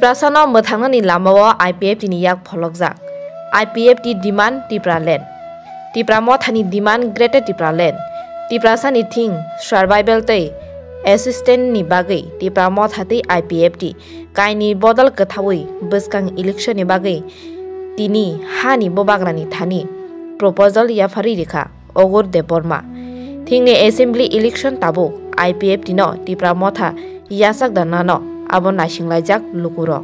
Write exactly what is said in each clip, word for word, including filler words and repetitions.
Tiprasano mwthangnani lamao I P F T ni yak pholokjak. I P F T demand Tipraland. Tipra Mothani demand Greater Tipraland. Tiprasani thing survival tei assistance ni bagwi Tipra Motha tei I P F T kaini bodol kwthaui bwskang election ni bagwi tini hani bubagrani thani proposal yapharwi rikha Ogur Debbarma. Thingni assembly election tabuk I P F T no Tipra Motha yachak da nano abo naisinglaijak lukurok.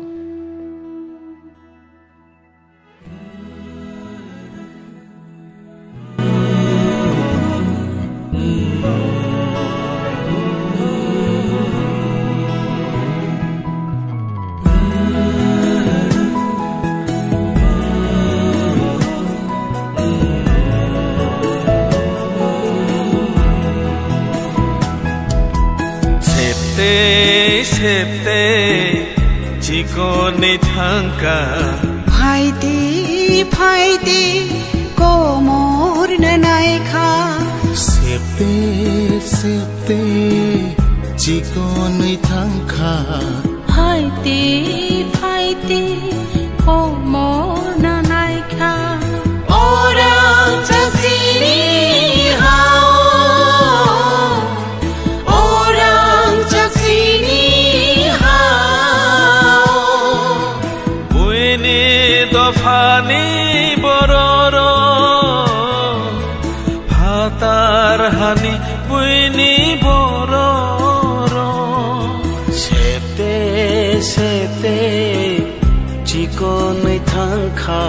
Septe, septe, chikonwi thangkha. Phaidi, phaidi, komor nanaikha. Septe, septe, chikonwi thangkha. Phaidi, phaidi, komor nanaikha. Orang chasini hao. Orang chasini hao. Buini dophani bororok, phatar hani buini bororok. Septe, septe, chikonwi thangkha.